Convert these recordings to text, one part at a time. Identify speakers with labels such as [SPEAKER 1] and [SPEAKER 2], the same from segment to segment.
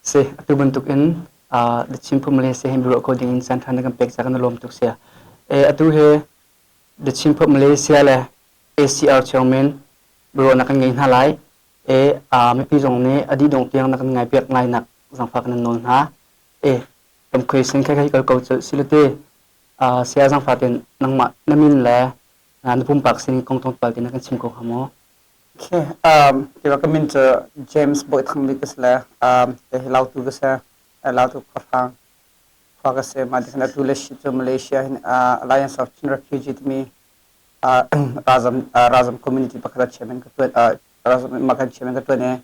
[SPEAKER 1] Si, atu bantuk in The Chin Pope Malaysia hin biaruah kho ding in caan ṭha na kan pek caah kan i lawm tuk sia. E, atu hi The Chin Pope Malaysia le ACR chairman biaruahnak kan ngei hna lai. E, mipi zong nih a dih dongh tiang na kan ngaipiak ngainak zangfah kan in nawl hna. E, lamkhui sin kha kal ko cu silate saya zangfah ten nangmah na min le na pumpak sin kong tlawmpal te na kan chim ko hnga maw?
[SPEAKER 2] Okay, keimah ka min cu James Bawi Thang Bik ka si le kei hi Lautu ka si. Lautu khuahrang khua ka si. Mah tikhan atu le shi cu Malaysia hin Alliance of Chin Refugee timi ralzam ralzam community pakhat ah chairman ka tuan ralzam mah kan chairman ka tuan i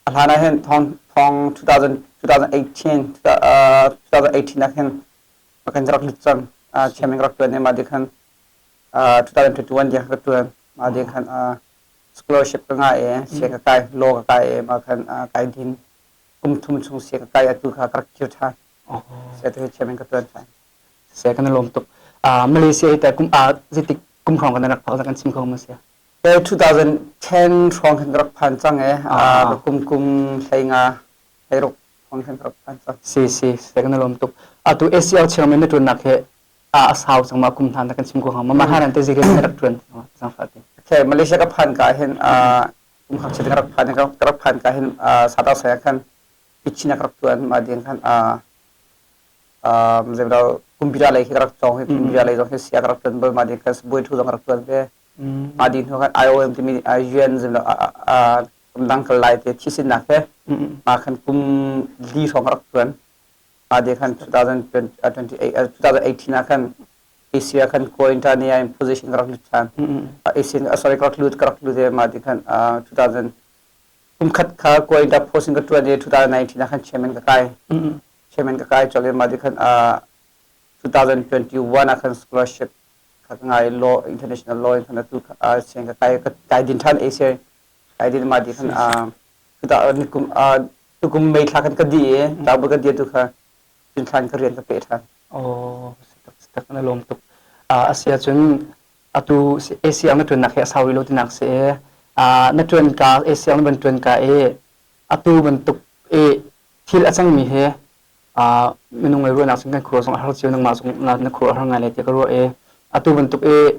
[SPEAKER 2] a hlan ah hin thong thong 2000 2018 2018 ah khin kan rak lut cang chairman ka rak tuan i mah tikhan 2021 tiang ka tuan. Mah ding khan scholarship ka ngah i sia ka kai law ka kai i mah khan kai din kum thum chung sia ka kai atu kha ka rak kir ṭhan. Sia tu hi chairman ka tuan ṭhan.
[SPEAKER 1] Sia kan i lawm tuk. Malaysia hi teh kum zeitik kum hrawng kan rak phak kan chim kho ma sia?
[SPEAKER 2] 2010 hrawng khan ka rak phan cang i kum kum hlei nga hlei ruk hrawng khan ka rak phan cang.
[SPEAKER 1] Si si sia kan i lawm tuk. Atu ACL chairman na ṭuannak hi a sau cang ma kum hna na kan chim ko hnga ma haran te zike na rak tuan zangfa te.
[SPEAKER 2] Okay, Malaysia ka phan ka hin kum khak chitin rak phan ka rak phan ka hin sata saya khan pichina ka rak tuan ma ding khan zemro computer lei khi ka rak chong hi computer lei zong hi sia ka rak tuan bal ma ding khan bui thu zong ka rak tuan ve ma ding hnu khan IOM timi UN zemro dang kal lai te thisin nak he ma khan kum li hrawng ka rak tuan. Ade khan 2018 ah khan Asia khan Quarantine in position ka rak lut than. Asia sorry ka rak lut ka rak lut e ma ti khan 2000 kum khat kha Quarantine posting ka tuan e 2019 ah khan chairman ka kai. Chairman ka kai chole ma ti khan 2021 ah khan scholarship kha ka ngai law international law in khan atu siang ka kai ka kai din than Asia kai din ma ti khan kum tukum May thla khan ka di i tlangbawi ka dir tu kha cun thlan ka rian ka peh ṭhan.
[SPEAKER 1] Oh, tak na lawm tuk. A si ahcun atu ACL na ṭuannak hi a sau rih lo tinak si i na ṭuan ka ACL na van ṭuan ka i atu bantuk i thil a cangmi hi minung lei ruahnak cun kan khuaruah zong a har cio nangmah zong na khuaruah a har ngai lai tiah ka ruah i atu bantuk i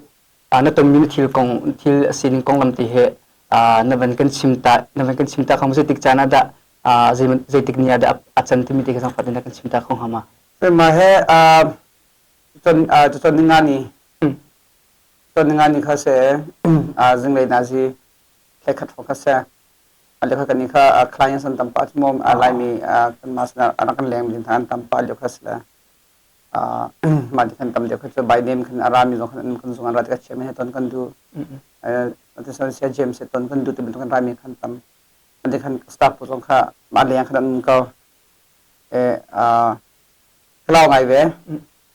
[SPEAKER 1] na tonmi na thil kong thil a sining konglam ti hi na van kan chim ta na van kan chim ta kho zeitik caan ah dah zeitik ni ah dah a can timi ti kha zangfah na kan chim ta kho hnga ma?
[SPEAKER 2] Mah he cun cun ninga ni cun ninga ni kha se zinglei nazi thlekhat hrawng kha se le kha kan ni kha clients an tam pah cu mom laimi kan ma sinah an kan leng mi hna an tam pah lio kha si le mah ti khan tam deuh kha cu by name khan a rami zong khan an kan zung an ra tikah chiami he ton kan duh ati sia James he ton kan duh ti bantuk kan rami khan tam an ti khan staff pawl zong kha mah leng khan an um ko e ka lau ngai ve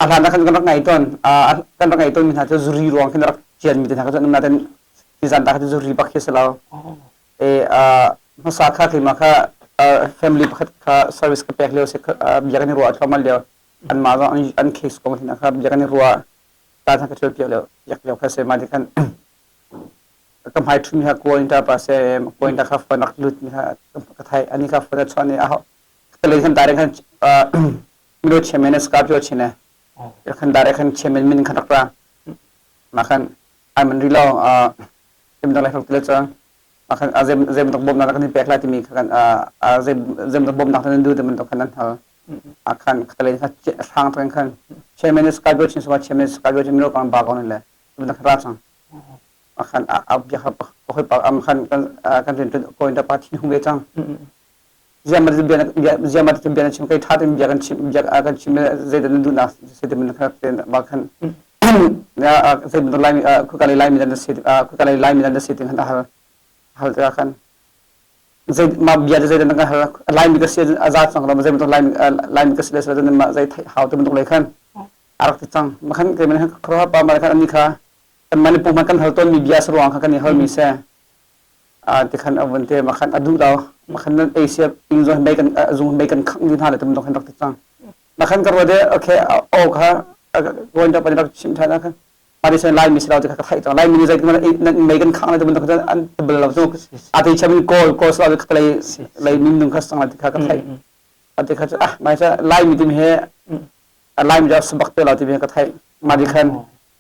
[SPEAKER 2] a hlan ah khan kan rak ngai ton kan rak ngai ton mi hna cu zuri ruang khin rak cian mi te hna kha cu an um nain ti zan ta kha cu zuri bak khi si lo e hmasa kha keimah kha family pakhat kha service ka pek lio si bia kan i ruah thluahmah lio anmah zong an case kong hin kha bia kan i ruah ta kha ka ṭial piak lio piak lio kha se ma ti khan ka hmai ṭhumi kha kuainta pa se kuainta kha phone rak lut mi kha ka thai ani kha phone a chuan i a ka lei khan direct khan mino chairman scorpio chine khan direct khan chairman min khan rak ra ma khan ai man ri lo kim dang lai rak tile chuan ma khan a zem zem tok bom na kan pek lai timi kha kan a zem zem tok bom nak nan du te man tok khan an hal a khan khatale kha hrang tang khan chairman scorpio chin so chairman scorpio chin mino kang ba kong le tum rak ra chang a khan a bia kha hoi pa am khan kan kan rian tuan ko in pa thin hung ve chang ziamat bia ziamat bia chim kai tha tin bia kan chim bia kan chim zei dan du na se te mun kha ten ba khan ya zei mun lai mi khu ka lai mi dan se khu ka lai mi dan se tin khan hal hal ta khan zei ma bia zei dan kan hal lai mi ka se azat sang ro zei mun lai mi lai mi ka se le dan ma zei hau te mun lai khan a rak ti cang ma khan kei man kha pa ma khan ani kha kan mani pum kan hal ton mi bia saruang kha kan i hal mi se a ti khan a vun te ma khan a duh lo ma khan nan Asia ing zong mei kan zung mei kan khang din ha le tum dong khan rak ti cang ma khan ka ruat okay o kha goin da pan rak chim than khan ma sen lai mi silo ti kha ka thai cang lai mi zai nan mei kan khang le tum dong khan an bal lo tu a te cham kol kol silo kha lei lei min dung kha sang la ti kha ka thai. Ati kha cu ah mai ca Laimi timi he Laimi cu sabak te lo timi ka theih. Mah di khan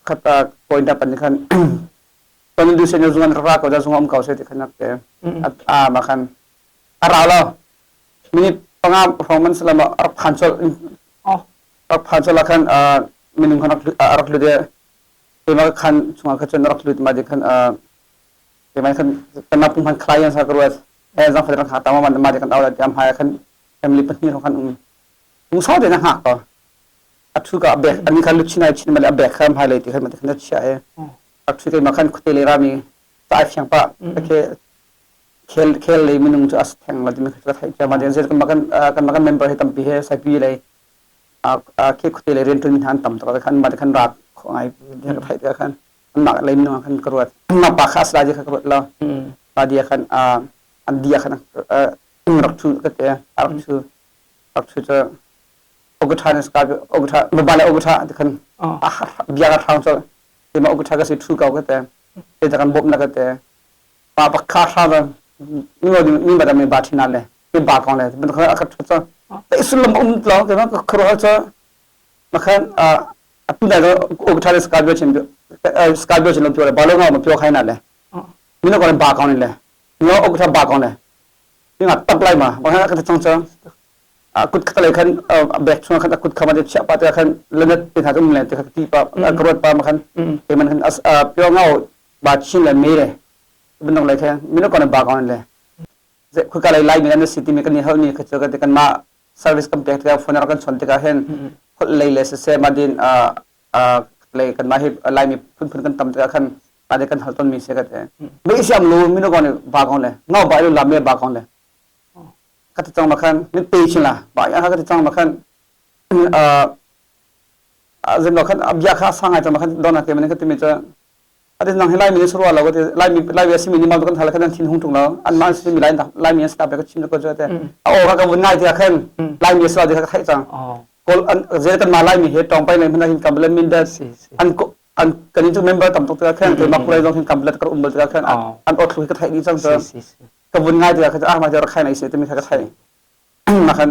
[SPEAKER 2] khat point ah pan khan ton du sen zungan ra ko da zung om ko se ti khan nak te a ma khan a ra lo minute panga hrawng man salam rak phan chol rak phan chol khan minung khan rak lut e ma khan chungah kha chun rak lut ma di khan ke khan kan pung han client sa ka ruat e zang fa rak ha ta ma ma di kan aw la tiam hai khan family pahnih hrawng khan um ung sau te na hngak ko a thu ka bek ani khan luchin ai chin male a bek kha hmai lei ti khan ma khan chia e a thu ke ma khan khute le rami ta fiang pa ke khel khel lei minung chu as theng la ti mi kha thai cha ma den kan makan kan makan member he tampi he saipi lei a ke khute le rian tun mi han tam to khan ma khan rak kho ngai ka thai te khan an mah lei minung khan ka ruat ma pa kha asla ji kha ka ruat lo pa dia khan an dia khan rak chu ka te rak chu rak chu chu ogutha ne ska ogutha mobile ogutha te khan bia ka thang cho te ma ogutha ka si thu ka ka te te kan bop na ka te pa pa kha tha da mi mo mi ba da me ba thina le te ba kong le ban kha ka thu cho te sulam um lo ke ma khro cho ma khan a atu da ogutha le ska bio chin ska bio chin lo pyo le ba lo nga ma pyo khai na le mi no ko ba kong le mi ogutha ba kong le mi nga tap lai ma ba kha ka chang cho a kut khat lei khan bag chung khan a kut khama chia pa te khan lenet te kha um le te kha ti pa ka ruat pa ma khan te man khan pyo ngau ba chin le me le bunong le khe mi no kon ba kon le khu ka lai lai mi na city mi kan ni hal ni kha chu ka kan ma service kan pek te phone kan chon te ka hen khol lei le se se ma din a le kan ma hi lai mi phun phun kan tam te khan pa de kan hal ton mi se ka te me siam lu mi no kon ba kon le ngau ba lu la me ba kon le ka ti cang ma khan min pe chin la ba ya ka ti cang ma khan a zem lo khan abia kha sang ai cang ma khan don na ke man ka ti mi cha ati nang hi lai mi surwa lo ka ti lai mi lai si mi ni ma kan thal khan thin hung tung lo an ma si mi lai lai mi sta pe ka chim ko cho te a o ka ka vun ngai ti khan lai mi surwa di ka khai cang kol an zel kan ma lai mi he tong pai lai man hin kam le min da an an kan in chu member tam tok ta khan te ma kulai zong hin kam le ka um bal ta khan an ot thlu ka thai ni cang cha ka vun ngai tikah khan ah mah rak khai nai se timi kha ka thai makhan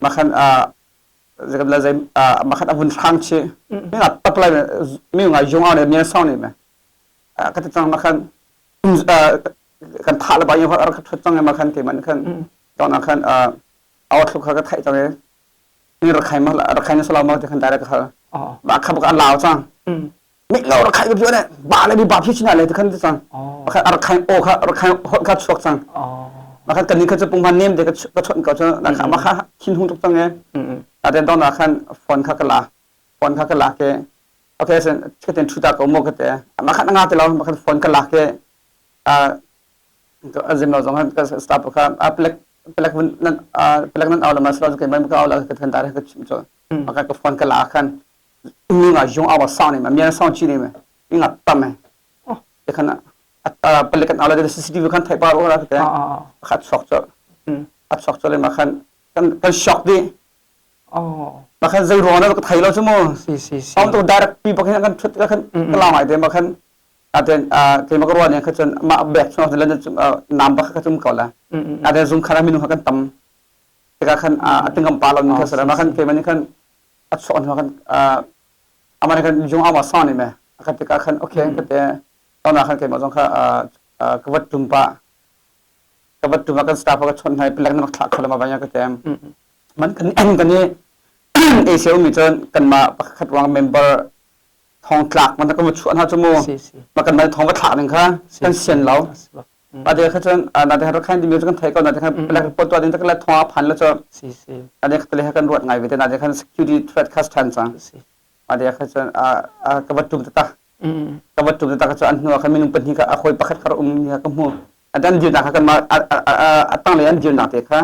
[SPEAKER 2] makhan zakam la zai makhan a vun hrang chi mi nga tap lai mi nga jong ne mi sang ne me ka ti chang makhan kan tha la ba yo rak thot chang makhan ke man khan ton khan aw thluk kha ka thai chang e ni rak khai ma rak khai na sala ma te khan direct kha ba kha ba lao chang mit lo rak khai ka ne ba le bi ba phi china le te khan te cang kha ar khai o kha ar khai hot kha chuak cang ma khan kan ni kha chu pung man nem te ka ka chon ka chu na kha ma kha thin hung tuk cang e a den dong na khan phone kha ka la phone kha ka la ke okay sen che ten thu ta ko mo ka te ma khan nga te lo ma khan phone ka la ke a azim lo zong han ka staff kha a plek plek nan a plek nan awla ma slo ke mai ka awla ka than dar ka chim cho ma ka phone ka la khan mi nga yong awa sang ne ma mian sang chi ne ma mi nga tam me te khan a pale kan ala de CCTV khan thai pa ro ra te kha chok cho a chok cho le ma khan kan kan shock di ma khan zai ro na ka thai lo chu mo
[SPEAKER 1] si si si
[SPEAKER 2] am to direct pi pakhin kan thut ka khan ka la mai de ma khan a ten a ke ma ko ro ne kha chun ma back chu le nam ba kha chum ko la a de zum khara minu kha kan tam te ka khan a tingam pa lo ni kha sara ma khan ke ma ni khan a chuah hnu khan amah khan jung ama sa ni me ka tikah khan okay ka te tona khan keimah zong kha ka vat tum pa ka vat tum kan staff ka chon hai pilak na thla khola ma banya ka tem man kan kan ni Asia mi chon kan ma pakhat wang member thong tlak man ka ma chuan ha chu mu ma kan ma thong ka thla ning kha kan sian lo ade kha cun na de har khan dimi kan thai ko na de khan black report to ding tak la thwa phan la cho ade kha le kan ruat ngai ve te na de khan security threat khas than chang ade kha cun a ka bat tum ta ka bat tum ta ka chu an hnu kha minung pahnih ka a khoi pakhat khar um ni ka mu an dir nak kha kan ma atang le an dir nak te kha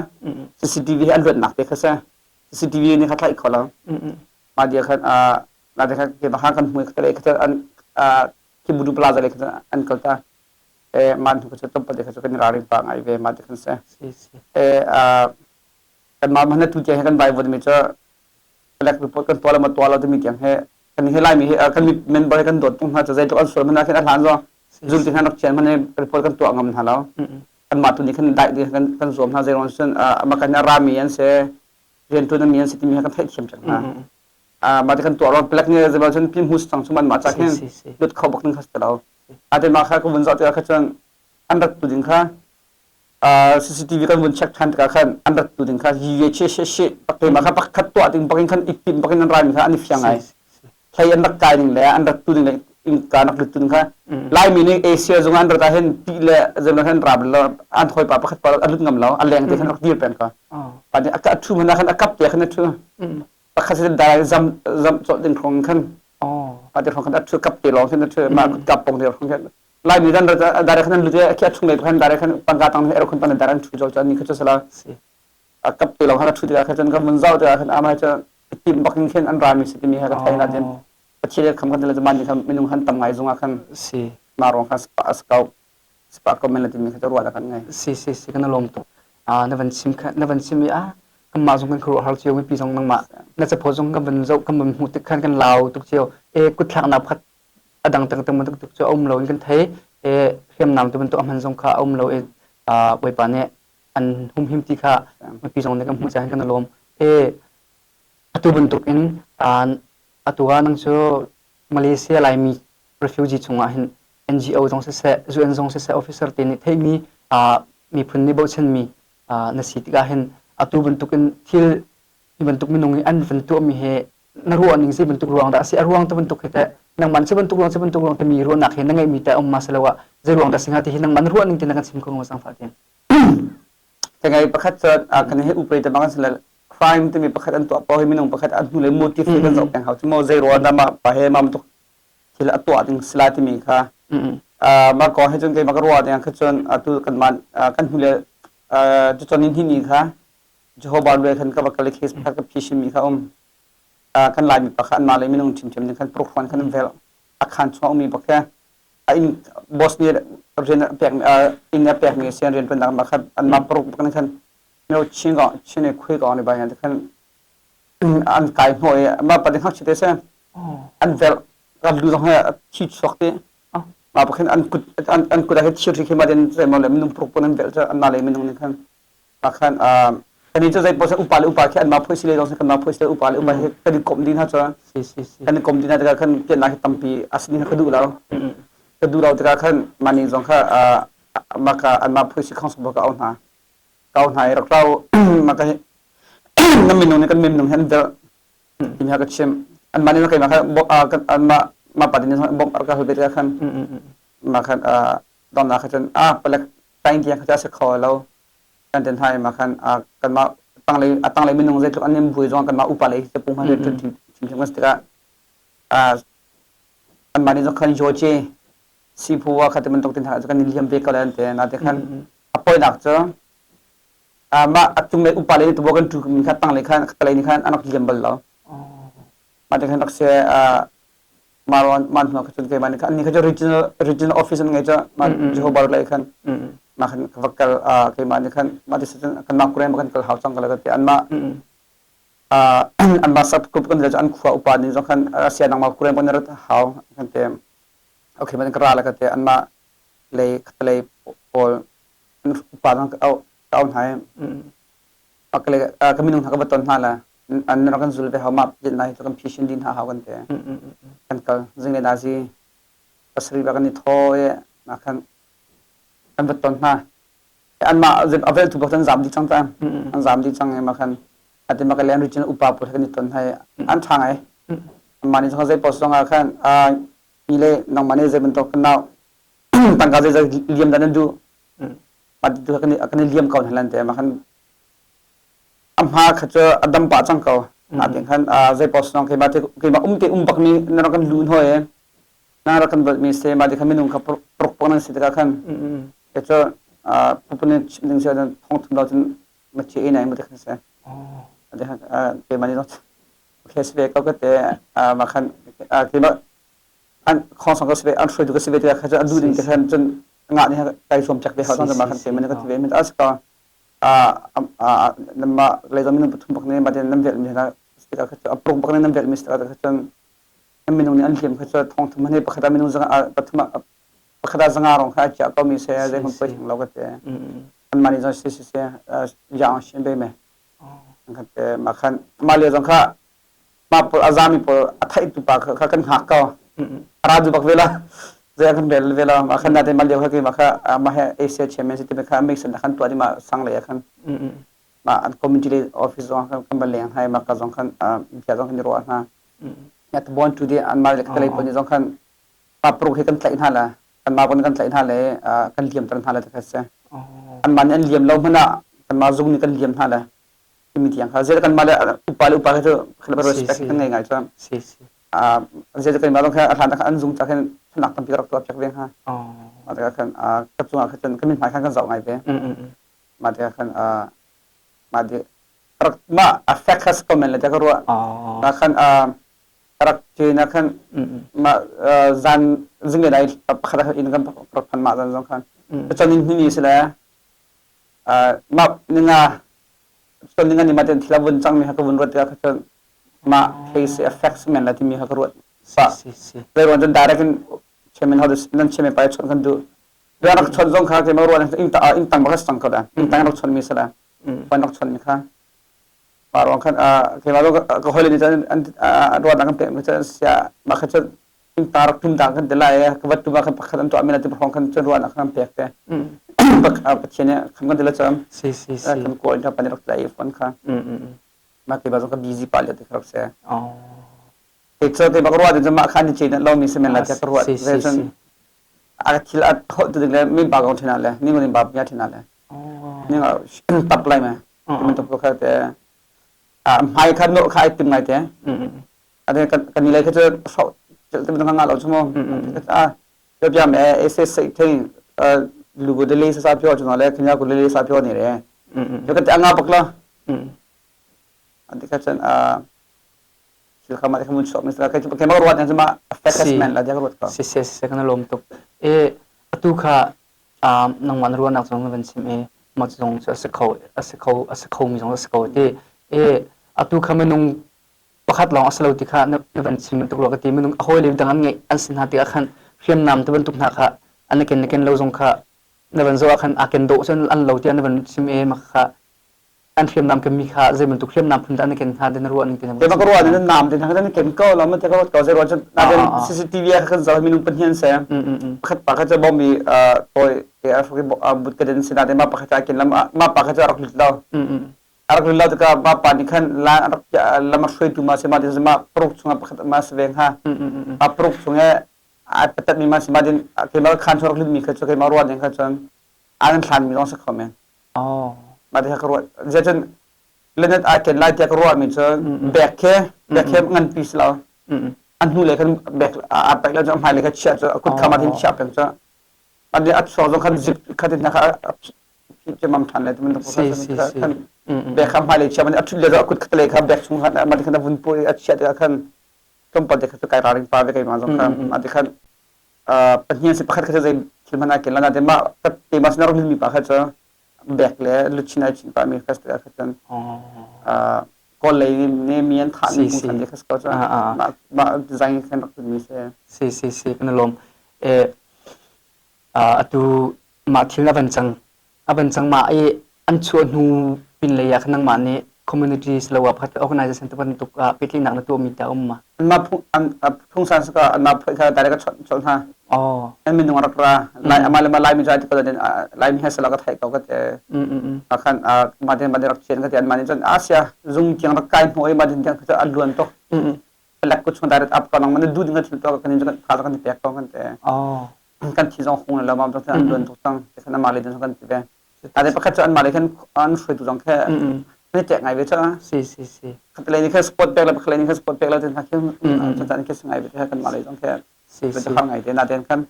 [SPEAKER 2] CCTV an ruat nak te kha sa CCTV ni kha thlai kho lo ma dia khan a na de kha ke ba kan hmui kha le kha an ki budu plaza le kha an kalta e man hu chu tlawmpal te kha chu kan ralring pa ngai ve ma te khan se e kan ma mana tu tiang he kan bai vod mi chu black report kan tuala ma tuala te mi tiang he kan he lai mi he kan mi member kan dot tung ha chu zai to an sual mana khen a hlan zo zul ti han rak chian mane report kan tua ngam na lo Kanmah tu nih khan dai ding kan kan zuam hna zeiruang cun mah kan rami an si rianṭuan mi an si timi kha kan theihthiam cang hna. Mah ti kan tuah ruang palek nih zeiruang cun pi hmus cang cu man mah ca khin lut kho bak ding kha si ti lo. Ate mah kha ka vun zoh tikah kha cun an rat tu ding kha CCTV kan vun check ṭhan tikah khan an rat tu ding kha ye che she she pak mah kha pakhat tuah ding bakin khan i tim bakin an rai mi kha an i fiang ngai. Hlei an rak kai ning le an rat tu ding le innka rak lut tu ding kha Laimi nih Asia zung an rat ah hin ti le zeimaw khan ra lo an hawipa pakhat pa a lut ngam lo a leng te khan rak dir peng ka. Pa nih a ṭhu hmanh ah khan a kap te khan a ṭhu. Pakhat sin dai zam zam cawlh ding hrawng khan pa te hrawng khan a ṭhu kap te lawng khan a ṭhu mah kap pong te hrawng khan Laimi dan dare khan an lut i khi a chung lei khan dare khan pangka tang he khan pan dare an ṭhu cawlh cun ni kha cu sala a kap te lawng khan a ṭhu tikah khan cun kan vun zau tikah khan amah cu tim bak in khin an rami si timi kha ka thei na tin Pathian kham kan le man kha minung han tam ngai zungah khan
[SPEAKER 1] si
[SPEAKER 2] ma rong kha spa skau spa comment la timi kha ruah da kan ngai.
[SPEAKER 1] Si si si, kan lawm tuk. Na van chim kha na van chim i a kanmah zong kan khuaruah har cio, mipi zong nangmah na capo zong kan van zoh kan van hmuh tik khan kan lau tuk cio e. Kutthlaknak pakhat a dang tang tang bantuk tuk cu a um lo in kan thei e. Hriamnam tu bantuk a hman zong kha a um lo i Bawipa nih an humhim ti kha mipi zong nih kan hmuh caah kan lawm e. Atu bantuk in atu ah nang cu Malaysia Laimi refugee chungah hin NGO zong siseh, UN zong siseh, officer te nih theihmi miphun nih bochanmi na si tikah hin atu bantuk in thil hi bantuk minung i an van tuahmi he na ruah ning zei bantuk ruang dah a si? A ruang te bantuk hi teh nangmah si bantuk ruang si bantuk ruang timi ruahnak hi na ngeihmi teh um ma si lo ah zei ruang dah si hnga ti hi nangmah na ruah ning te na kan chim kho hnga sangfah tin?
[SPEAKER 2] Tengai pakhat cu kan he upei te bang sile crime timi pakhat an tuah paoh hi minung pakhat an hnu le motive hi kan zoh peng hau cu mo zei ruang dah mah pa he mam tuk thil a tuah ding sila timi kha mah ko he cun keimah ka ruah ding kha cun atu kan man kan hnu le cucun ni ni kha Jehovah lue khan ka va kal i case pakhat ka phi mi kha um. Kan Laimi pakhat an mah le minung ṭhimṭhiam ding khan prukhuan khan an vel a khan chung ummi bak he a inn boss nih rian a pek inn a pekmi sian rian ṭuannak mah khan an mah paruk bak khan myo chin ko chin i khui ko ni bai khan an kai hnawh i mah pa ding hngakchia te se an velh kan lu zong he thi chuak ti mah pakhin an kut an kut ah thir khi ma den zeimaw le minung paruk pon an velh cu an mah le minung nih khan mah khan kan cu zei poh upa le upa khi an mah phoi sile zong kan mah phoi sile upa le upa hi kan i komh ding hna cu kan i komh ding hna tikah khan piannak hi tampi a si ding ka duh lo ka duh lo tikah khan mah ning zong kha mah ka an mah phoi si khong sok ka au hna ka au hna i rak rau mah ka na minung nih kan minung hi an velh timi kha ka chim an mah nih keimah kha an mah mah pa nih bawmh ka hal ve tikah khan mah khan donnak kha cun a palek tain tiang kha a si kho lo kan ten hai ma khan kanmah tanglei a tanglei minung zeitluk an in bui zong kanmah upa lei hi pung han ṭun ṭhim ṭhim kan si tikah anmah nih zong khan George siphu wa kha ti bantuk tin hna cu kan in liam ve ko le an te na te khan a poinak cu mah a cunglei upa lei tubo kan ṭu mi kha tanglei khan khatalei nih khan an rak liam bal lo. Mah te khan rak se maron man hnu kha cun keimah nih khan annih kha cu regional regional office an ngei cu mah Jehovah lei khan mah khan ka va kal keimah nih khan mah ti cun kanmah Korean kan kal hau cang ka le ti anmah anmah sub group kan cu an khua upa nih zong khan Russia nangmah Korean kan rat hau kan te okay man ka ra le ka te anmah lei khatalei pawl upa zong ka au ka au hna i ka minung hna ka va ton hna le an rak kan zul ve hau ma din lai kan phishin din ha hau kan te kan kal zingle nazi pasari ba kan i tho e na khan kan va ton hna an ma avel tu bak an zam di chang ta an zam di chang e ma khan ati ma ka len regional upa pawl kan i ton hai an tha ngai ma ni zong zei post zong ah khan a mi le nangmah ne zei bantuk kan nau tangka zei zei liam dan an duh mah ti tu kan i kan i liam ko hna lan te ma khan a hma kha cu a dam pah cang ko na tin khan zei paoh sinong keimah te keimah um te um bak mi na rak kan lu hoi na rak kan vote mi se ma ti khan minung kha prok pok nan si tikah khan ke cu pupun chim ding si thong thum lo cun ma chi e nai mu te khan se ate khan keimah ni okay si ve ko ka te ma khan keimah an khong song ka si ve an hruaitu ka si ve tikah khan an duh ding te khan cun ngah nih kai zuam chak ve hau cang ma khan te man ka ti ve min as ka nama lei zong minung pathum bak nih ma nan velh mi hna tikah kha cu a pruk bak nih nan velh mi tikah kha cun minung nih an hliam kha cu thong thum hani pakhat ah minung zong pathum ah. Pakhat ah zanga rong kha a chiah ko mi se zei hmun poi hing lo ka te. Anmah nih zong si si si yaang shin be me. Kan te ma khan ma le zong kha ma pawl a zami pawl a thai tu pa kha kan hngak ko. Ra du bak ve la. Zai kan bel ve la ma khan na te ma leo kha ke ma kha ma he Asia chairman si te kha mix na khan tua di ma sang le khan. Ma an community le office zong khan kan ba leng hai ma ka zong khan bia zong kan ro hna. Ya to born to di an ma le ka lei pon zong khan pa pruk hi kan tlaih hna la kanmah pon kan tlaih hna le kan liamter hna le ti kha si. Anmah nih an liam lo hmanh ah kanmah zung nih kan liam hna le timi tiang kha zei kanmah le upa le upa kha cu respect kan ngei ngai cu. Zei kanmah zong kha a hlan ah an zung ca khin thanak tampi ka rak tuah piak ve hnga. Mah tikah khan ka cungah kha cun ka mithmai khan kan zoh ngai ve. Mah tikah khan mah di rak mah a fact kha si ko men le tiah ka ruah. Mah khan rak ṭin ah khan mah zan zinglei ai pakhat ah inn kan rak phan mah zan zong khan cun in hni si le mah ninga cun ninga ni ma ten thil a vun cang mi kha ka vun ruat tikah kha cun mah case effects men la timi kha ka ruat pa zei ruang cun direct in chairman ho nan chairman pa chon kan duh rak chon zong kha keimah ruan ing ing tang bak sang ko da ing tang rak chon mi sala pan rak chon mi kha Mah ruang khan keimah zong ka hawile nih cun an ruahnak an pekmi cun sia mah kha cun innpa rak tum dang kan ti lai i ka va tum ah khan pakhat an tuahmi ti hrawng khan cun ruahnak khan an pek te. Pathian nih khan kan ti la cun
[SPEAKER 1] Si si si.
[SPEAKER 2] kan kawl in pan rak tlai i phone kha. Mah keimah zong ka busy pah lio ti kha rak si. Kei cu keimah ka ruah ding cu mah khan ni cein lomi si men lai tiah ka ruat.
[SPEAKER 1] Si si si.
[SPEAKER 2] A thil a holh tu ding le min pa kong ṭhen le ni ngun in ba pia ṭhen le. Ning tap lai me. Bantuk kha te hmai kha nawh kha ai tim ngai te. Ade kan ni lai kha cu hroh te bantuk nga lo chu mo. A pia pia me ese sei thing lu go de le sa pyo chu na le khnya ko le sa pyo ni re. Yo ka te anga pak la. Ade kha chan a thil kha ma te kha mun chuak mi sa ka ke ma ruat na ma assessment la dia ruat ka.
[SPEAKER 1] Si si si kan lom tuk. E atu kha nangmah na ruahnak zong na van chim i mah zong cu a si kho a si kho a si khomi zong a si ko ti i atu kha minung pakhat lawng a si lo ti kha na van chim tuk rua ka ti minung a hawile dang an ngeih an si hna tikah khan hriamnam ti bantuk hna kha an ken na ken lo zong kha na van zoh ah khan aa ken dawh cun an lo tiah na van chim i mah kha an hriamnam kemi kha zei bantuk hriamnam phun dah na ken hnga ti na ruah ning ti na
[SPEAKER 2] Te ka ruah ning nam te na ken ko lo ma te ka ko zei ruah na den CCTV ah kan zoh minung pahnih se pakhat pa kha chu bom mi toy te a fuki but ka den sina te ma pakhat cha kin lam ma pa kha chu rak lut lo rak lut lo ka ma pa ni khan la rak lam hrui tu ma se ma te ma pruk chunga pakhat ma se veng ha ma pruk chunga a patat mi ma se ma din ke ma khan chu rak lut mi kha chu ke ma ruah ding kha chun an thlan mi zong se kho men Mah ti ka ruah. Zeicun Leonard aa ken lai tiah ka ruahmi cu bag khi bag khi nganpi si lo. A hnu lei khan bag aa paih lo cu a hmai lei kha chiah cu a kut kha mah tin chiah peng cu. Mah a chuak zong khan zip kha tin kha a mam ṭhan le ti bantuk khan bag kha hmai lei chiah a ṭhut lio a kut khat lei kha bag chung khan mah ti khan a vun pu i a chiah tikah khan tlawmpal te kha cu kai ralring pa ve keimah zong kha mah ti khan pahnih si pakhat kha zei thil hmanh ah ken la nain mah keimah sin a rak mi pa kha cu bek le luchin ai chin pa mi kha kha cun kawl lei ne mi an thah mi khan kha ko cu mah mah design khan rak mi se
[SPEAKER 1] si si si kan lom e atu mah thil a van cang a van cang ma i an chuah hnu pin lei ah khan nangmah nih community siloah pakhat organization te bantuk ah pehtlaihnak na tuahmi ta um ma?
[SPEAKER 2] Anmah phungsan saka anmah phoi kha direct ka chawnh hna.
[SPEAKER 1] Oh.
[SPEAKER 2] An minung rak ra. Lai ama le ma Laimi cu ai ti ko Laimi he sala ka thai ko ka te. Khan ma den ma den rak chian ka ti an ma nih cun Asia zung tiang rak kai hnu ai ma den tiang kha an luan tuk. Palek ku chung direct up ko nang man du ding thil to kan in kan tha kan pek ko kan te.
[SPEAKER 1] Oh.
[SPEAKER 2] Kan thi zong hung le ma an luan tuk cang. Kan ama le den kan ti ve. Ade pakhat cu anmah lei khan an hruaitu zong khe an i ṭek ngai ve cu.
[SPEAKER 1] Si si si.
[SPEAKER 2] Khatlei nih khan sport pek le pakhatlei nih khan sport pek le tin hna khi cun khi si ngai ve te kanmah lei zong khe
[SPEAKER 1] Si si.
[SPEAKER 2] har ngai te na ten khan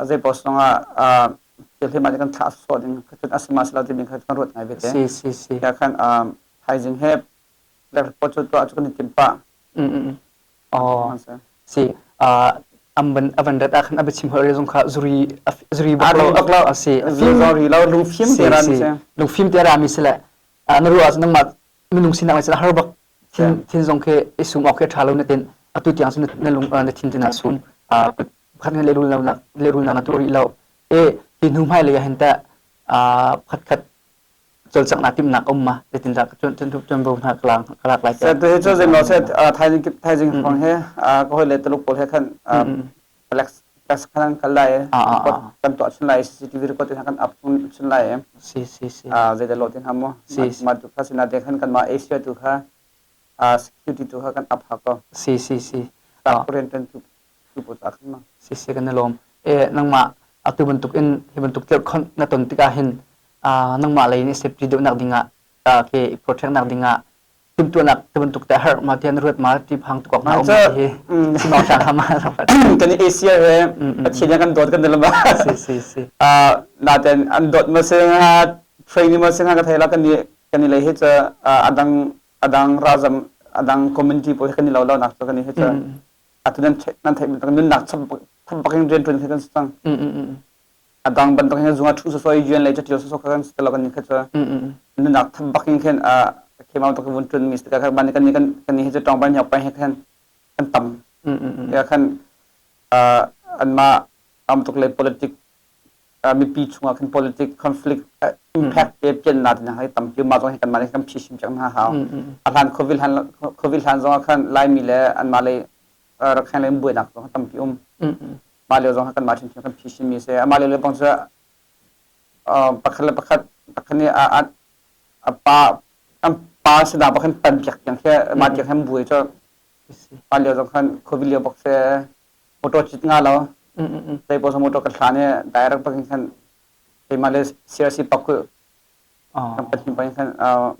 [SPEAKER 2] zei post zong ah thil hi mah kan thlah sawh ding cun asima silo timi kha kan ruat ngai ve te.
[SPEAKER 1] Si si si.
[SPEAKER 2] Ya khan thaizing he report cu tuah cu kan i tim pah.
[SPEAKER 1] Oh. Si. An avan rat ah khan a biachim hoi zong kha zuri zuri bak lo
[SPEAKER 2] bak lo
[SPEAKER 1] a si.
[SPEAKER 2] Zuri lo lungfim te ra mi si.
[SPEAKER 1] Lungfim te ra mi si le na ruah nangmah minung sinak mai har bak thin thin zong khi i sum awk khi tha lo na tin atu tiang na lung na thin tin ah sum. Pakhat ngan lehrulnak lehrulnak na tuah rih lo. E hi hnu hmai lei ah hin teh pakhat khat cawlcanghnak timhnak um ma zeitindah tuanvo hna ka lak lai
[SPEAKER 2] Set hi cu zeimaw set thaizing thaizing hrawng he ka hoi le Tuluk pawl he khan Plex Plex khan an kal lai kan tuah chun lai CCTV record te kan up chun lai
[SPEAKER 1] si si si
[SPEAKER 2] zeidah lo te hna mu ma tu kha sina te khan kan ma Asia tu kha security tu kha kan up ha ko
[SPEAKER 1] si si si
[SPEAKER 2] Korean tan tu
[SPEAKER 1] Siseh kan i lawm. E nangmah atu bantuk in hi bantuk tlirhkhonh na ton tikah hin nangmah lei nih safety deuhnak dingah ke protect nak dingah timhtuahnak ti bantuk te har ma tian ruat ma ti phang tuk na um hi simau sang hama
[SPEAKER 2] kan Asia he Pathian kan dawt kan dalam
[SPEAKER 1] si si si
[SPEAKER 2] na ten an dawt ma se ha training ma se ha ka thai la kan ni kan ni lei he cha adang adang razam adang community pawl kan ni lo lo nak chu kan ni he cha atu nan theih nan theih bantuk nunnak thap in rian ṭuan khi kan si cang. A dang bantuk hin zung ah ṭhu sosoi yuan lei catial sosok kan si lo kan ni kha cu nunnak thap bak in khin a khemau tuk vun ṭun mi si ka ban kan ni kan kan ni hi cu tawng ban hiak pai he khan kan tam. Ya khan anmah am tuk le politic mipi chungah khan politic conflict impact te pian na tin hai tampi ma zong hi kan mah kan phisim chang hna hau a hlan covid hlan covid hlan zong ah khan laimi le an mah lei rakhain le buainak zong tampi um mah lio zong kan mah thin kan phisim mi se amah lio le bang cu pakhat le pakhat pakhat nih a a pa an pa sida pakhat pan piak tiang khi mah tiang han buai cu mah lio zong khan covid lio bak se motor cit nga lo zei paoh motor kan hlan i direct bak in khan keimah le CRC pakul kan pahnih bak in khan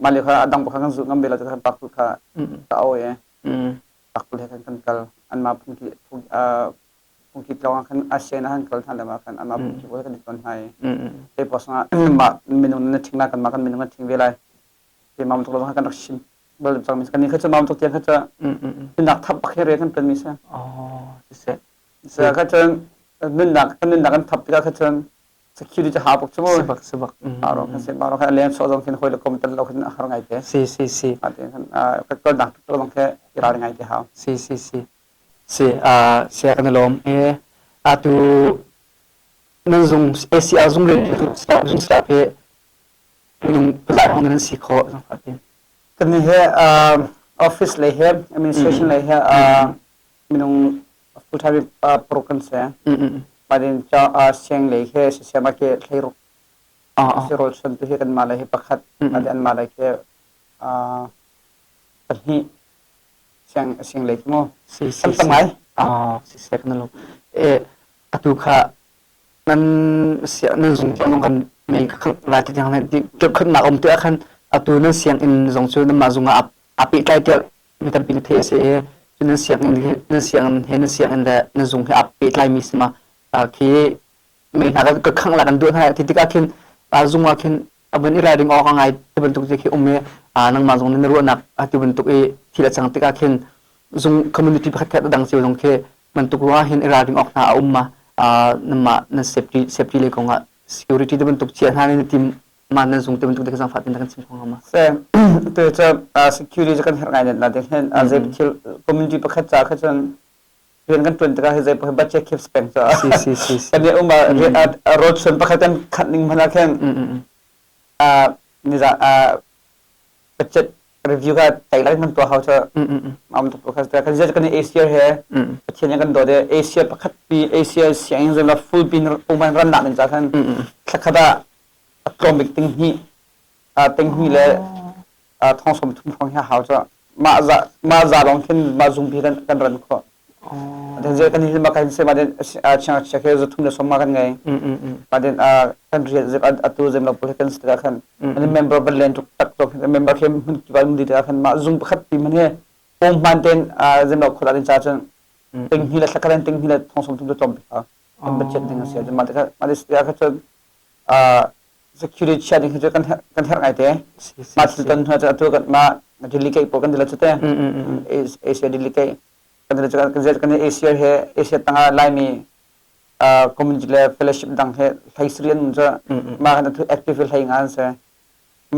[SPEAKER 2] mah lio kha a dang bak kan zulh ngam ve lo khan pakul kha ka au i pakul he khan kan kal anmah phungki phungki tlawng ah khan ASEAN ah khan kal hna le mah khan anmah phungki pawl kan i ton hna i zei paoh sangah mah minung na thing na kan mah kan minung na thing ve lai keimah bantuk lo kan rak sim bal cang mi kan ni kha cu mam tuk tiang kha cu nunnak thap bak he re kan pen mi si
[SPEAKER 1] oh siseh
[SPEAKER 2] sa kha cun nunnak kan nunnak kan thap tikah kha cun security ha bak chu
[SPEAKER 1] sibak sibak
[SPEAKER 2] aro kan se baro kha leng so zong khin hoi le kom tel lo khin har ngai te
[SPEAKER 1] si si si
[SPEAKER 2] ate khan ka kal dak tuk zong khe iral ngai te hau
[SPEAKER 1] si si si si a sia kan lom e atu nan zung ACR zung le zung staff he minung pazat hong nan si khawh zong fatin
[SPEAKER 2] Kan hi office lei he administration lei he minung full time paruk kan si. Padin siang lei he sisema ke thleiruk sirol chon tu hi kan mah lei hi pakhat ade an mah lei ke pahnih siang siang lei khi mu
[SPEAKER 1] Si si
[SPEAKER 2] kan tam ngai.
[SPEAKER 1] Si sek na lo. E atu kha nan nan zung zong kan mei lai ti tiang khutnak um tiah khan atu nan sianginn zong cu nanmah zung ah aa pehtlai tiah mi tampi na theih a si i cu nan sianginn he nan sianginn he nan sianginn le nan zung he aa pehtlai mi si ma khi mei hna ka khangh la kan duah hna ti tikah khin zung ah khin a van i ralring awk a ngai ti bantuk te khi um i nangmah zong nih na ruahnak ti bantuk i thil a cang tikah khin zung community pakhat khat a dang cio zong khi bantuk ruangah hin i ralring awk hna a um ma nanmah nan safety safety lei kongah security ti bantuk chia hna nih tim ma nan zung ti bantuk te zangfah tin kan chim kho ma
[SPEAKER 2] se tu cu security kan herh ngai na ding hin zei thil community pakhat ca kha cun rian kan tuan tikah zei poh budget keeps peng ca
[SPEAKER 1] si si si
[SPEAKER 2] kan i um road sun pakhat kan khat ning hmana khin niza budget review ka tai lai man tua hau cha am tuk kha kan zet kan Asia he Pathian kan do de Asia pakhat pi Asia siang zem la full pin uman ran nak ning cha khan thlakhada tlawm bik ting hi ting hi le thong som thum hrawng hi hau cha mah za mah za lawng khin mah zung pi kan kan ran kho den ze kan hi ma kan se ma den chiang chia ke za thum le som ma kan ngai ma den kan rian zep atu zem lo pul kan sta khan an member ban len tuk tak tok member khem hun ki ban di ta khan ma zung pakhat pi man he pong man ten zem lo khola din cha chun ting hi le thlakaren ting hi le thong som thum le tom kha kan budget ding sia ma ta ma de kha chun security chia ding hi cu kan kan herh ngai te mah thil ton hna cu atu kan mah delegate pawl kan dila cu te Asia delegate kan dila cu kan kan Asia he Asia tangah Laimi community le fellowship dang he hlei sri an cu mah kan atu active hlei nga an se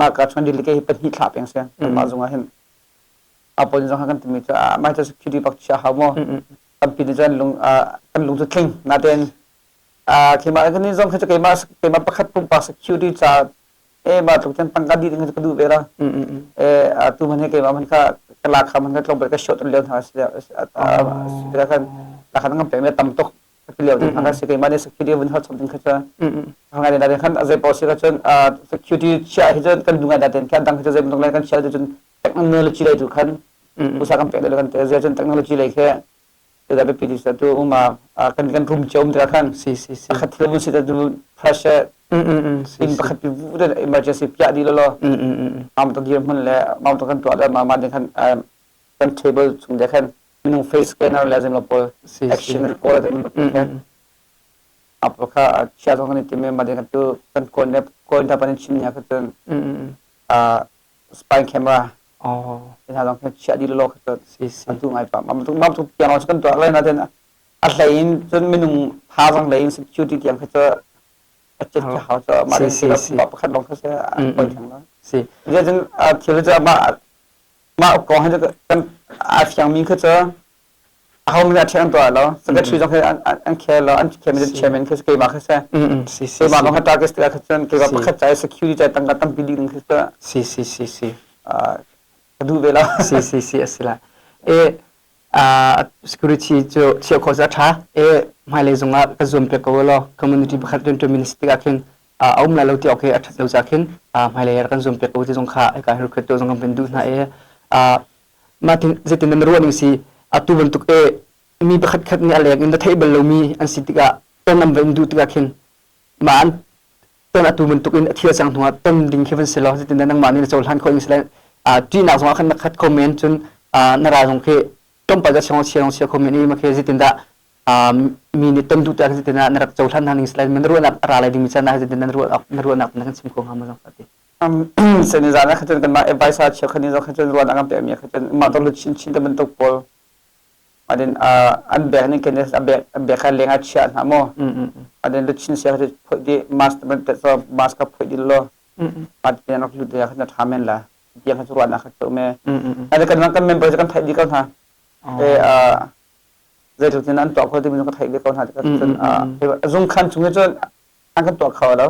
[SPEAKER 2] mah ka chung delegate hi pahnih thla peng se mah zungah hin apol zong kan timi cu mah cu security bak chia hau mo. Tampi nih cun lung kan lung cu tling. Natein keimah kan zong khi cu keimah keimah pakhat pumpak security ca e ma tluk cun tangka dih ding ka duh ve la. E tu man he keimah man kha ka la kha man kha tlawmpal ka short lio hna si si khan la khan ngam pe me tam tuk ka lio ding kha si keimah nih security vun hot something kha cu ngai na khan zei paoh si kha cun security chia hi cun kan du ngai na ten khan dang khi zei bantuk lai kan chia cun technology lei tu khan usa kan pek le kan te zia cun technology lei khe da biapi ti tu uma kan kan room che um te khan
[SPEAKER 1] si si si
[SPEAKER 2] pakhat thil mun si ta du pressure in pakhat pi vu de emergency pia di lo lo am to dir mun le mam to kan tua da ma ma de khan kan table chung de khan minung face scanner le zem lo pol action record apa kha chia zong kan ti me ma de kan tu kan kon ne kon ta pan chim nya kha cun spy camera hna zong khi chiah dih lawlaw khi cu an tu ngai pah mam tu mam tu piang lawng kan tuah lai nain a hlei in cun minung thazaang lei in security tiang khi cu a cet khi hau cu mah ding pakhat lawng khi si a poi theng lo
[SPEAKER 1] si
[SPEAKER 2] cun thil cu mah mah kong hi kan a fiangmi khi cu aho min a ṭhian tuah lo secretary zong khi an khel lo an khel mi chairman khi keimah khi si
[SPEAKER 1] si si
[SPEAKER 2] keimah lawng target tikah khi cun keimah pakhat ca security ca tangka tampi dih ding khi cu
[SPEAKER 1] si si si si
[SPEAKER 2] ka duh ve lo
[SPEAKER 1] si si si a si la e security cu chiah khawh cu a ṭha e hmailei zongah ka zuam piak ko law community pakhat rian ṭuan mi si tikah khin a um lai lo ti awk hi a ṭhat lo ca khin hmailei kan zuam piak ko ti zong kha hika hin recruit zong kan van duh hna e Mah zeitin na ruah ning si atu bantuk e mi pakhat khat nih a leng in na theih bal lomi an si tikah ton an va in duh tikah khin mah an ton atu bantuk in a thil cang hnuah ton ding khi van si lo zeitin nangmah nih na cohlan khawh ning si lai ṭihnak zongah khan na khat kho men cun na ra zong khi tlawmpal ka chia chia kho men i ma khi zeitin dah mi nih ton duh tikah zeitin dah na rak cohlan hna ning si lai na ruahnak a ra lai dingmi caan ah zeitin na ruahnak na kan chim kho hnga ma zong ti.
[SPEAKER 2] Seni zan ah khan cun kanmah advice cheukhat nih zong khan cun ruahnak an pekmi khan cun mah dawr chinchin te bantuk pawl adin an bek ning ken a bek an bek kha leng ah chia hna maw adin luchin sia kha phoih di mask ban te so mask ka phoih di lo ma te rak lut ya khan tha men la tiang kha ruahnak kha chu me ade kan kan member kan theih di ko hna e zeitluk tin an tuah kho timi ka theih ve ko hna cun zung khan chung cun an kan tuah kho lo.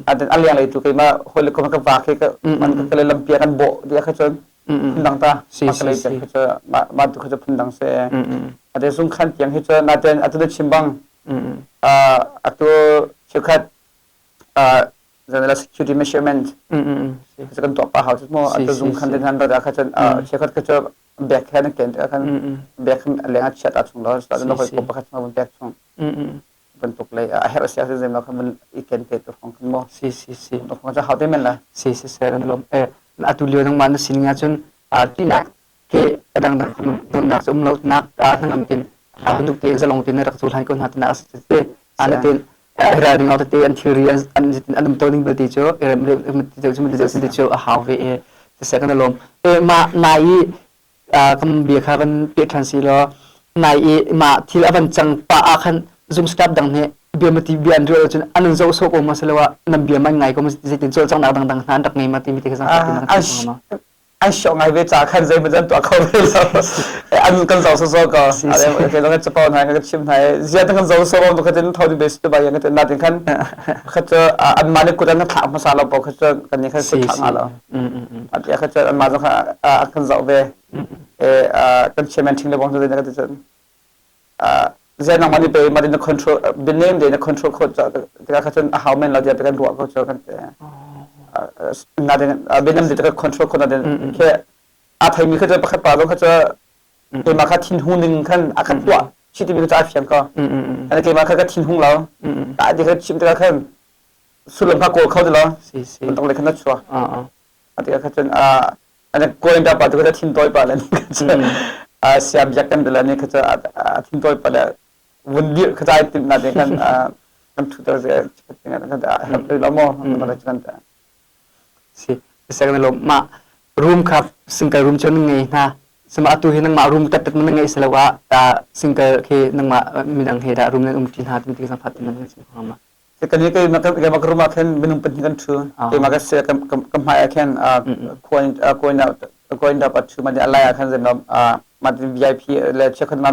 [SPEAKER 2] Atin a liang lei tu keimah hawi le ka va khi ka man ka le lampi kan bawh dia kha cun phundang ta ma ka lei tiang kha cu ma tu kha cu phundang se ate sung khan tiang hi cu naten atu na chim bang atu cheukhat general security measurement cu kan tuah pa hau cu mo atu zung khan den han ra kha cun cheukhat kha cu bek kha na ken khan bek leng a chiat a chung lo sa na hoi ko pakhat chung bek chung bantuk lei a herh sia si zem lo khan i ken te tu hong khan mo
[SPEAKER 1] si si si
[SPEAKER 2] to hong cha hau te men la
[SPEAKER 1] si si se kan lom e atu lio nang ma na sining ah cun tinak ke adang dang nak um lo nak hnangam tin bantuk te zalong tin rak cu hlan ko hna tina te ana tin ra ding auto te an theory an an um to ding belte chu rem rem ti chu ti chu a hau ve e se kan lom e ma nai kan bia kha van peh ṭhan si law nai i mah thil a van cang pah ah khan zum staff dang nih bia mati bia an rial cun an zoh sawh ko ma siloah nan bia man ngai ko ma zeitin cawlcanghnak dangdang hna an rak ngei ma timi te kha zang
[SPEAKER 2] An shock ngai ve ca khan zei an tuah kho ve lo an kan zoh so ko ke zong chapo hna ka chim hna zia kan zoh so ko kha tin thodi base tu ba yang kan na tin khan kha chu an ma ne kut an thla hmasa lo po kha chu kan ni khan kut thla nga lo a kha chu an ma zong kha a kan zoh ve kan chairman thing le bong chu na ka ti cun zia nang mani pe ma na control bin name de na control kho cha ka kha chun a hau men la dia kan ruah ko chu kan te na den bin nam de ka control kho na den ke a thai mi kha chu pakhat pa lo kha chu ke ma kha thin hung ning khan a khat tua chi ti mi cha fiang ko ana ke ma kha ka thin hung lo ta di kha chim te khan sulam kha kawl kho de lo tong le khan na chua a ti kha chun a ana koin ta pa tu kha thin toi pa le a siam jak kan de ni kha a thin toi pa le vun dir kha chai tim na de kan kan thu ter ze kan da help lo mo ma kan ta
[SPEAKER 1] Si second lo ma room kha single room chon ngei hna sama atu hi nangmah room tat tat man ngei selo a ta single khi nangmah midang he da room nan um ti hna tin ti sang phat nan chim ma.
[SPEAKER 2] Kan hi keimah ka room ah khin minung pahnih kan ṭhu. Keimah ka si ka hmai ah khin coin coin coin dap a ṭhu ma a lai ah khan zeimah. Mah VIP le cheukhat ma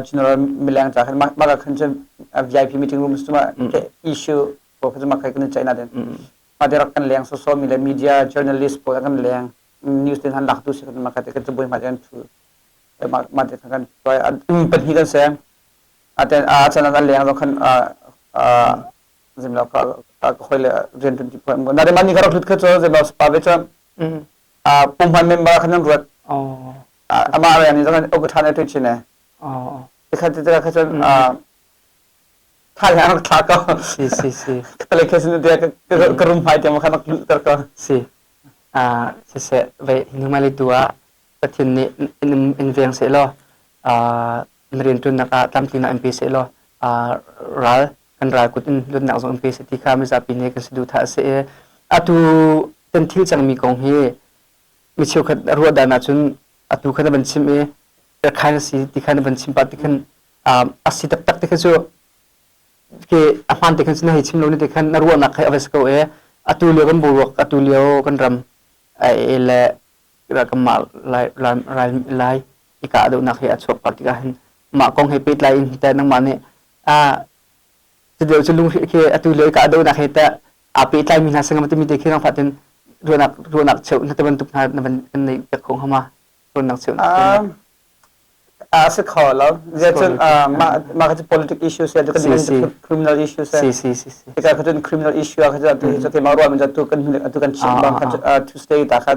[SPEAKER 2] general mileng ca khan mah ka khan cun VIP meeting room cu ma issue pawl kha cu ma khai kan i ceih na den. Mah te rak kan leng sawsawh mi le media journalist pawl kan leng news te han lak tu si kan ma kha te kan cabuai hmai kan thu mah te khan kan tuai pahnih kan seng. Aten a chan an leng zong khan zimlo ka ka hoi le rian tun ti phu na de mani ka rak hlut kha chu zimlo spa ve chu pumhan member khan nan ruat ama rian ni zong ok than tu chin ne te kha te kha chun tha le rak thla ko
[SPEAKER 1] si si si
[SPEAKER 2] ka le khe sin te ka rum hmai te ma khan rak lut ter ko
[SPEAKER 1] si a si se ve hinumali tu ah Pathian nih in veng seh law na rianṭuannak ah tlamtling in pe seh law ral kan ral kut in luatnak zong in pe seh ti kha mizapi nih kan saduhthah a si i atu kan thil cangmi kong hi mi cheukhat ruah dan ahcun atu kha na van chim i khan a si ti kha na van chim pah ti khan a si taktak ti kha cu ke a hmaan ti khan na hei chim lo ni ti khan na ruahnak kha a va si ko i atu lio kan boruak atu lio kan ram le kanmah lai lai i kahdohnak hi a chuak pah tikah hin mah kong he pehtlai in teh nangmah nih cu cu lunghrih khi atu lio i kahdohnak he teh aa pehtlaimi hna sangam timi te khi nangfah tin ruahnak ruahnak cheuh na te bantuk hna na van kan nei pek kho hnga ma ruahnak cheuh
[SPEAKER 2] A si kho lo. Zeicun mah mah kha cu politic issue si kan criminal issue si.
[SPEAKER 1] Si si si si.
[SPEAKER 2] Tikah kha cun criminal issue ah kha cun atu hi cu keimah ruah min atu kan hnu atu kan chim bang kha Tuesday ta kha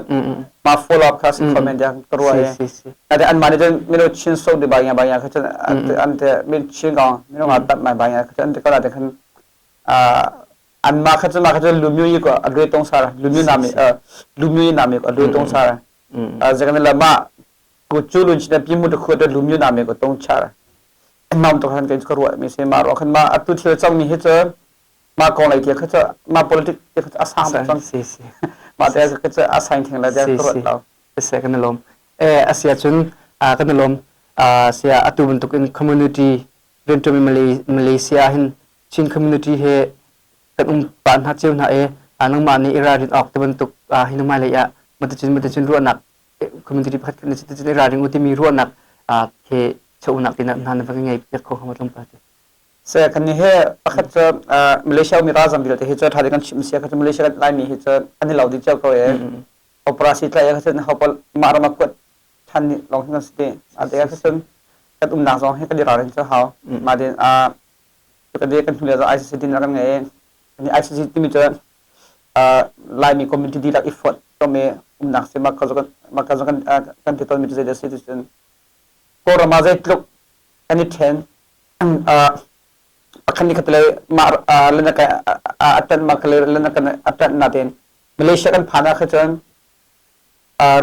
[SPEAKER 2] ma follow up kha si comment ya ka ruah
[SPEAKER 1] i. Si si.
[SPEAKER 2] Ate an mah nih cun mino chin so di ba ya ba ya kha cun an te min chin gong mino nga tat mai ba ya kha cun an te ko la te khan an mah kha cun mah kha cun lumyu yi ko a lue tong sar lumyu nami lumyu yi nami ko a lue tong sar. Zekan la ma ku cu lun chin pi mu khu te lum yu na me ko tong char mam to khan ke ka ruwa mi se ma ro khan ma atu thil chang mi hi chu ma kong lai kia kha chu ma politic te kha asang chang
[SPEAKER 1] si si
[SPEAKER 2] ma te kha chu asang thing la
[SPEAKER 1] ja
[SPEAKER 2] ka ruat lo
[SPEAKER 1] se kan lom e asia chun a kan lom a sia atu bantuk in community riantuan Malaysia hin Chin community he kan um pa hna cheu hna e nangmah nih i ralrin awk te bantuk hinumai lei ah matacun matacun ruahnak community pakhat na cuticun i ralring u timi ruahnak he cheuhnak ti hna na va ngei piak kho hnga tlawmpal te.
[SPEAKER 2] Se kan ni he pakhat cu Malaysia mi ralzam vialte hi cu tha kan chim sia kha Malaysia kan Laimi hi cu an i lo dih cio ko e. Operasi tlai kha cun hopal mah ram kuat than ni long hin si te. A te kha cun kan umnak zong hi kan i ralring cu hau. Ma din a kan kan hnu le ICC din kan ngei. ICC timi cu Laimi community dihlak i fonh tom i umnak si mah ka zong kan ti tawnmi cu zeidah a si ti cun Kawlram ah zeitluk kan i ṭhen pakhat nih khat le mah a ṭanh mah le a ṭanh natein Malaysia kan phan ah kha cun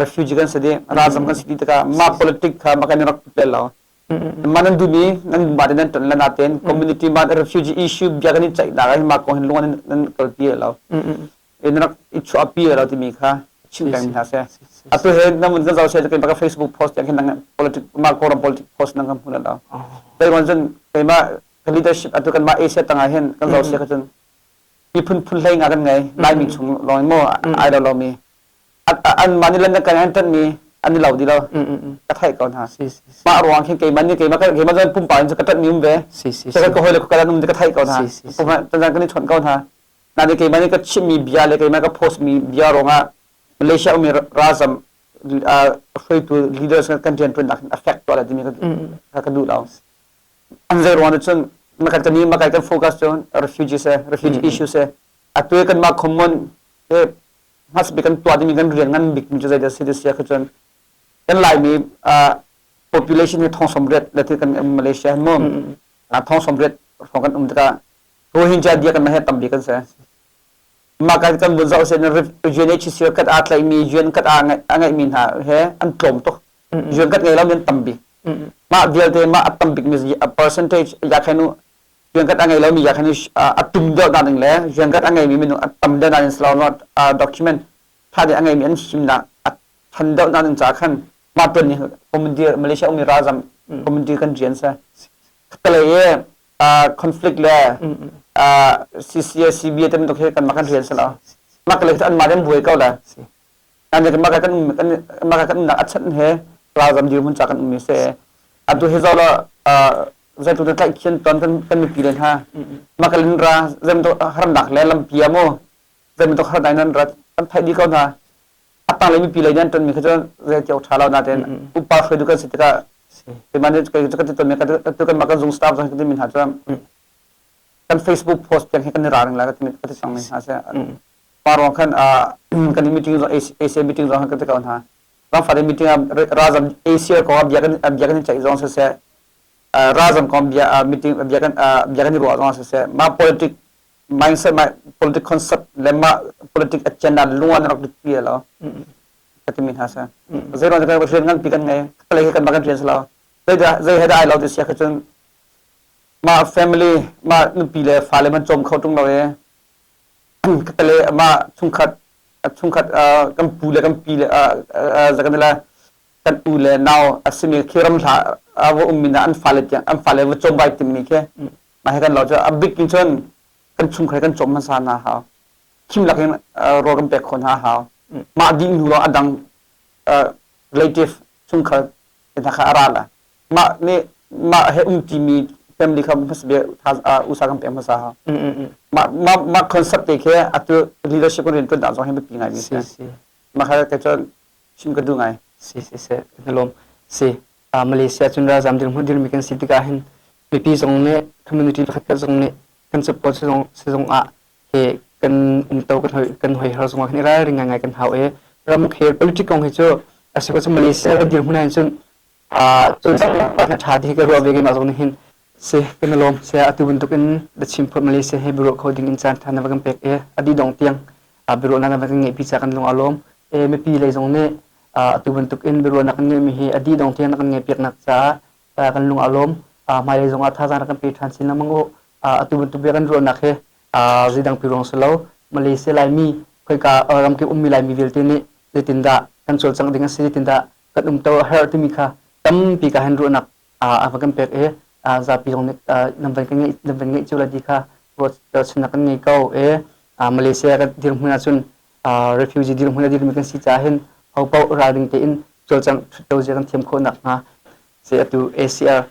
[SPEAKER 2] refugee kan si dih ralzam kan si dih tikah mah politic kha mah kan i rak pet lo. Mah nan duhmi nan mah te nan ṭan le natein community mah refugee issue bia kan i ceihnak ah hin mah kong hin lung nan kalpi lo. In rak i chuahpi lo timi kha chim peng hna seh. Atu he na mun kan zoh seh keimah ka Facebook post yang khin nang politic mah Kawlram politic post nang kan hmu lo. Keimah cun keimah ka leadership atu kan mah Asia tangah hin kan zoh seh ka cun miphun phun hlei nga kan ngei Laimi chung lawng maw ai lo lomi an mah nih lan kan an ṭanh mi an i lo di lo ka theih ko hna mah ruang khin keimah nih keimah keimah zan pumpak in ka ṭanh mi um ve ka ka hoi le ka um ka theih ko hna pumpak kan i chawnh ko hna na nih keimah nih ka chim mi bia le keimah ka post mi bia ruangah Malaysia ummi ralzam hruaitu leaders kan rianṭuannak hin affect tuah la timi ka ka duh lo an zei ruang cun makai kan makai kan focus cun refugee se refugee issue se atu kan mah common hmasa bik kan tuah dingmi kan rian ngan bikmi cu zeidah si ti si ahcun kan Laimi population hi thong 80 le kan Malaysia hin mu thong 80 hrawng kan um tikah Rohingya dia kan he tam bik kan si mah kan kan vun zoh sin UNHCR kat aa tlaihmi UN kat aa ngeihmi hna he an tlawm tuk UN kat ngei lo mi an tam bik mah vialte mah a tam bikmi percentage ya khainu Riankat a ngei lomi ya khan a tum deuh na ding le riankat a ngeimi minung a tam deuh na ding silo document tha ding a ngeimi an himnak a than deuh na ding ca khan mah tuan ni community Malaysia ummi ralzam community kan rian sa khatalei i conflict le CCA CBA te bantuk hi kan mah kan rian silo mah ka le an mah den buai ko la an mah kan kan mah kan umnak a chan he. Ralzam dirhmun ca kan ummi si. Atu hi zoh law zeitluk na tlaihkhin ton kan kan mipi le hna. Makalin ra zeibantuk haramnak le lampi ah mu zeibantuk harnak nan rat kan theih dih ko hna. A tanglei mipi lei nan tonmi kha cu zei ti awk ṭha lo nain upa hruaitu kan si tikah keimah nih kei cu ka ti tawnmi ka tu kanmah kan zung staff zong hi ka timi hna cu kan Facebook post tiang hi kan i ralring lai ka timi ka ti cangmi hna si. Pa ruang khan kan i meeting zong ACA meeting zong kan ti ko hna. Ramfate meeting ah ralzam ACA kong ah bia kan bia kan i ceih zong siseh ralzam kong bia meeting bia kan bia kan i ruah zong siseh mah politic mindset mah politic concept le mah politic agenda lung ah na rak lut pi lo ka timi hna si. Zei ruang kan rian nganpi kan ngei kalei he kan mah kan rian si lo. Zei dah zei he dah ai lo ti sia kha cun mah family mah nupi le fale man cawm kho tung lo e ka le mah chungkhat chungkhat kan pu le kan pi le zakan le kan u le nau a simi khi ram hla a va ummi na an fale tiang an fale va cawm vai timmi khi mah he kan lo cu a bik in cun kan chungkhar kan cawm hmasa hna hau khim lak in rawl kan pek khawh hna hau mah dih hnu lawng a dang relative chungkhar hna kha a ra la mah nih mah he umṭimi family kha hmasa bik usa kan pek hmasa hau. Mah mah mah concept te khi atu leadership kan rian ṭuan dan zong hi biapi ngai mi si. Mah kha kei cu chim ka duh ngai.
[SPEAKER 1] Si si si na lawm. Si Malaysia cun ralzam dirhmun dirmi kan si tikah hin mipi zong nih community pakhat khat zong nih kan support sizong sizong ah he kan umto kan hoi kan hoi har zong ah kan i ralring ngai ngai kan hau i ramkhel politic kong hi cu a si ko cu Malaysia kan dirhmun ah hin cun cawlcanghnak ṭha ti hi ka ruah ve keimah zong nih hin si kan i lawm saya atu bantuk in The Chin Port Malaysia he biaruah kho ding in caan ṭha na va kan pek i a dih dong tiang biaruahnak na va kan ngeihpi ca kan lung aa lawm. Mipi lei zong nih atu bantuk in biaruahnak kan ngeihmi hi a dih dong tiang na kan ngeihpiaknak caah kan lung aa lawm. Hmailei zong ah thazaang rak kan pe ṭhan chin lengmang u. Atu bantuk bia kan ruahnak hi zeidang pi ruang si lo. Malaysia Laimi khoika ramkip ummi Laimi vialte nih zeitindah kan cawlcangh ding a si, zeitindah kan umto a herh timi kha tampi ka han ruahnak a va kan pek i zapi zong nih nan van kan ngeih nan van ngeih cio lai ti kha ruahchannak kan ngei ko i Malaysia kan dirhmun ahcun refugee dirhmun a dirmi kan si caah hin hopaoh ralring tein cawlcangh ṭhutto zia kan thiam khawh nakhnga si atu ACR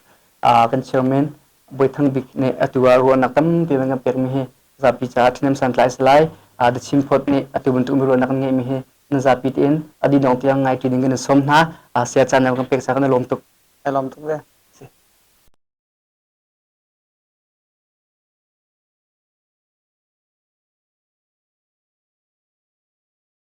[SPEAKER 1] kan chairman Bawi Thang Bik nih atu ah ruahnak tampi van kan pekmi hi zapi caah ṭhahnem santlai a si lai. The Chin Post nih atu bantuk ruahnak kan ngeihmi hi na zapi tein a dih dong tiang ngai ṭi ding kan in sawm hna. Saya caan na kan pek ca kan i lawm tuk.
[SPEAKER 2] Ai lawm tuk ve.